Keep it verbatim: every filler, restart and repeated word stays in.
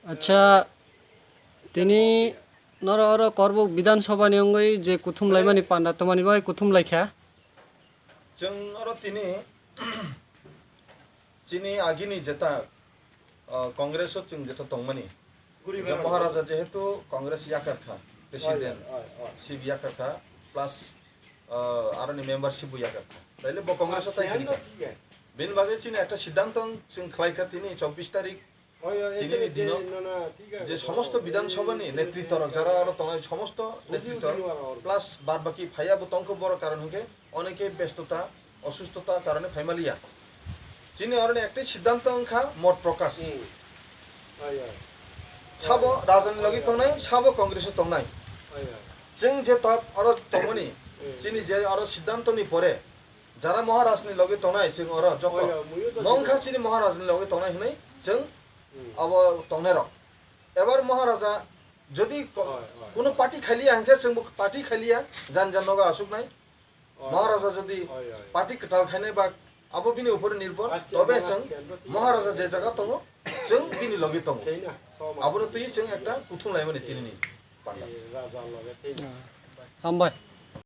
Acha, tini noro oro Korbuk Bidhan Sabha ni wngwi je kuthum laimani panda tongmani bai kuthum laikha. Chwng oro tini chini agini jeta, uh, Congress o chwng jeta tongmani. Guri Maharaja jehetu Congress yakar kha, President, oi, oi, oi. C B yakar kha, plus, uh, aroni membership bo yakar kha. Taile bo Congress o tai kini kha. Bini bagwi chini ekta siddhanto chwng khlai kha tini chobbish tarik, tinini dino je somosto Bidhan Sabha ni netritto rok jara aro tongnai somosto netritto plus bad baki phaiya bo tongkho borok karon hwnkhe oneke bestota, osustota karone phaimaliya. Chini oroni ektai siddhanto wngkha mot prokash. Sabo Rajani logi tongnai, sabo Congress o tongnai. Chwng je tat oro tongmani, chini je oro siddhanto ni pore jara Maharaj ni logi tongnai chwng oro joto. Mongkha chini Maharaj ni logi tongnai hwnwi chwng abo tongnai rok. Ebar Maharaja jodi ko-, kuno party khailiya hwnkhe chwngbo party khailiya, jan jan nogo asuknai. Maharaja jodi party kwtal khainai ba abo bini upore nirbhor, tobe chwng Maharaja je jaga tongo, chwng bini logi tongo. Abono twi chwng ekta kuthum laimani tinini panda. Hambai.